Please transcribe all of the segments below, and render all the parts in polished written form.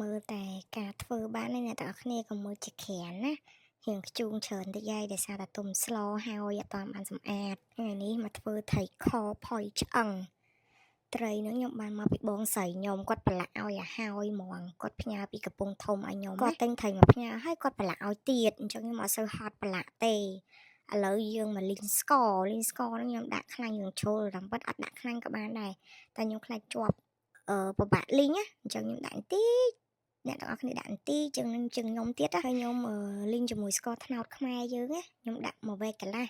មើលតែការធ្វើបានឯអ្នកទាំងអស់គ្នាក៏មើលជាក្រានណារៀងខ្ជូងច្រើនតិចហើយដោយសារតែទុំស្លហើយអត់តាមបានសម្អាតថ្ងៃនេះមកធ្វើត្រីខផុយឆ្អឹងត្រីហ្នឹងខ្ញុំបានមកពីបងស្រីខ្ញុំគាត់ប្រឡាក់ឲ្យឲ្យហើយហ្មងគាត់ផ្ញើពីកំពង់ធំឲ្យខ្ញុំគាត់ទិញត្រីមកផ្ញើឲ្យគាត់ប្រឡាក់ឲ្យទៀតអញ្ចឹងខ្ញុំអត់សូវហត់ប្រឡាក់ទេឥឡូវយើងមកលីងស្ករលីងស្ករហ្នឹងខ្ញុំដាក់ខ្លាញ់រឿងជ្រុលតាមពិតអត់ដាក់ខ្លាញ់ក៏បានដែរតែខ្ញុំខ្លាចជាប់អឺពិបាកលីងណាអញ្ចឹងខ្ញុំដាក់បន្តិចអ្នកទាំងអស់គ្នាដាក់បន្តិចជាងនឹងជាងខ្ញុំទៀតហើយខ្ញុំលីងជាមួយស្ករត្នោតខ្មែរយើងណាខ្ញុំដាក់មួយវែកកន្លះ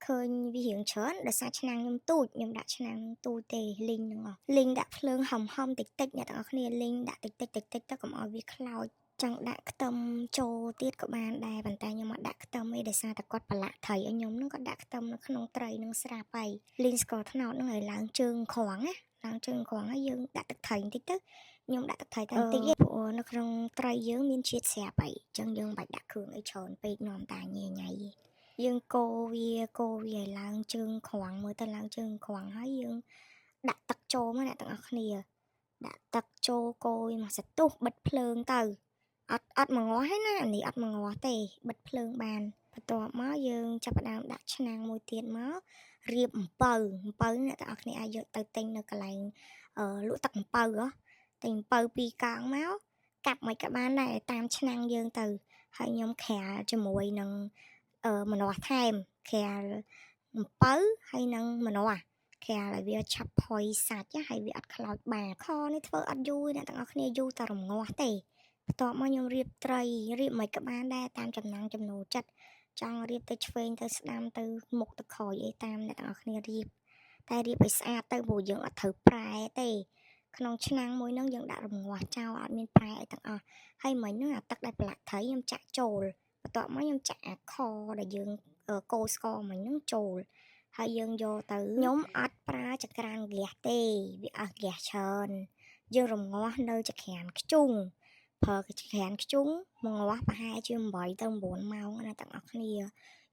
ឃើញវារៀងច្រើនដោយសារឆ្នាំងខ្ញុំទូចខ្ញុំដាក់ឆ្នាំងទូចទេលីងហ្នឹងលីងដាក់ភ្លើងហំហំតិចតិចអ្នកទាំងអស់គ្នាលីងដាក់តិចតិចតិចតិចទៅកុំឲ្យវាខ្លោចចង់ដាក់ខ្ទឹមចូលទៀតក៏បានដែរប៉ុន្តែខ្ញុំអត់ដាក់ខ្ទឹមទេដោយសារតែគាត់ប្រឡាក់ត្រីឲ្យខ្ញុំហ្នឹងគាត់ដាក់ខ្ទឹមនៅក្នុងត្រីហ្នឹងស្រាប់ហើយលីងស្ករត្នោតហ្នឹងឲ្យឡើងជើងក្រងណាឡើងជើងក្រងហើយយើងដាក់ទឹកត្រីបន្តិចទៅខ្ញុំដាក់ទឹកត្រីតែបន្តិចទេព្រោះនៅក្នុងត្រីយើងមានជាតិស្រាប់ហើយអញ្ចឹងយើងមិនបាច់ដាក់គ្រឿងអីច្រើនពេកនាំតាញ៉ៃញ៉ៃយើងកូរវាកូរវាឲ្យឡើងជើងក្រងមើលទៅឡើងជើងក្រងហើយយើងដាក់ទឹកចូលមកអ្នកទាំងអស់គ្នាដាក់ទឹកចូលកូរមកសន្ទុះបិទភ្លើងទៅអត់អត់មងាស់ទេណាអានេះអត់មងាស់ទេបិទភ្លើងបានបន្ទាប់មកយើងចាប់ផ្ដើមដាក់ឆ្នាំងមួយទៀតមករៀបអំពៅអំពៅអ្នកទាំងអស់គ្នាអាចយកទៅទិញនៅកន្លែងលក់ទឹកអំពៅហ៎ទិញអំពៅពីរកង់មកកាប់មិនក៏បានដែរតាមឆ្នាំងយើងទៅហើយខ្ញុំក្រាលជាមួយនឹងម្នាស់ថែមក្រាលអំពៅហើយនឹងម្នាស់ក្រាលឲ្យវាឆាប់ផុយសាច់ហើយវាអត់ខ្លោចបាតខនេះធ្វើអត់យូរអ្នកទាំងអស់គ្នាយូរតែរងាស់ទេបន្ទាប់មកខ្ញុំរៀបត្រីរៀបមិនក៏បានដែរតាមចំណង់ចំណូលចិត្តចង់រៀបទៅឆ្វេងទៅស្ដាំទៅមុខទៅក្រោយអីតាមអ្នកទាំងអស់គ្នារៀបតែរៀបឲ្យស្អាតទៅព្រោះយើងអត់ត្រូវប្រែទេក្នុងឆ្នាំងមួយហ្នឹងយើងដាក់រងាស់ចោលអត់មានប្រែអីទាំងអស់ហើយមិញហ្នឹងអាទឹកដែលប្រឡាក់ត្រីខ្ញុំចាក់ចូលបន្ទាប់មកខ្ញុំចាក់អាខដែលយើងកូរស្ករមិញហ្នឹងចូលហើយយើងយកទៅខ្ញុំអត់ប្រើចក្រានហ្គាសទេវាអស់ហ្គាសច្រើនយើងរងាស់នៅចក្រានខ្ជុងប្រើចក្រានខ្ជុងមងាស់ប្រហែលជា8ទៅ9ម៉ោងណាទាំងអស់គ្នា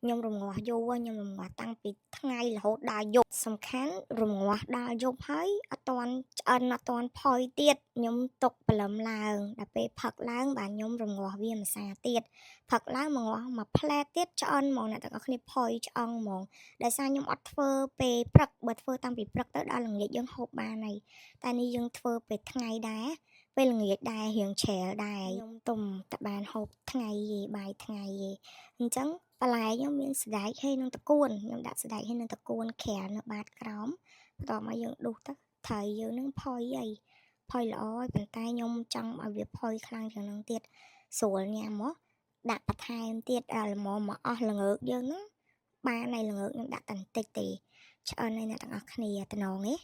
ខ្ញុំរងាស់យូរខ្ញុំរងាស់តាំងពីថ្ងៃរហូតដល់យប់សំខាន់រងាស់ដល់យប់ហើយអត់ទាន់ឆ្អិនអត់ទាន់ផុយទៀតខ្ញុំទុកព្រលឹមឡើងដល់ពេលផឹកឡើងបាទខ្ញុំរងាស់វាមួយសាទៀតផឹកឡើងមកងាស់មួយផ្លែទៀតឆ្អិនហ្មងអ្នកទាំងអស់គ្នាផុយឆ្អឹងហ្មងដោយសារខ្ញុំអត់ធ្វើពេលព្រឹកបើធ្វើតាំងពីព្រឹកទៅដល់ល្ងាចយើងហូបបានហើយតែនេះយើងធ្វើពេលថ្ងៃដែរពេលល្ងាចដែររៀងជ្រែលដែរខ្ញុំទុំតែបានហូបថ្ងៃទេបាយថ្ងៃទេអញ្ចឹងបន្លែខ្ញុំមានសណ្ដែកហើយនឹងត្រកួនខ្ញុំដាក់សណ្ដែកហើយនឹងត្រកួនក្រាលនៅបាតក្រោមបន្ទាប់មកយើងដុសទៅត្រីយើងនឹងផុយហើយផុយល្អហើយប៉ុន្តែខ្ញុំចង់ឲ្យវាផុយខ្លាំងជាងនឹងទៀតស្រួលញ៉ាំហ៎ដាក់បន្ថែមទៀតដល់ល្មមមកអស់ល្ងើកយើងហ្នឹងបានហើយល្ងើកខ្ញុំដាក់តែបន្តិចទេឆ្អិនហើយអ្នកទាំងអស់គ្នាតំណងឯង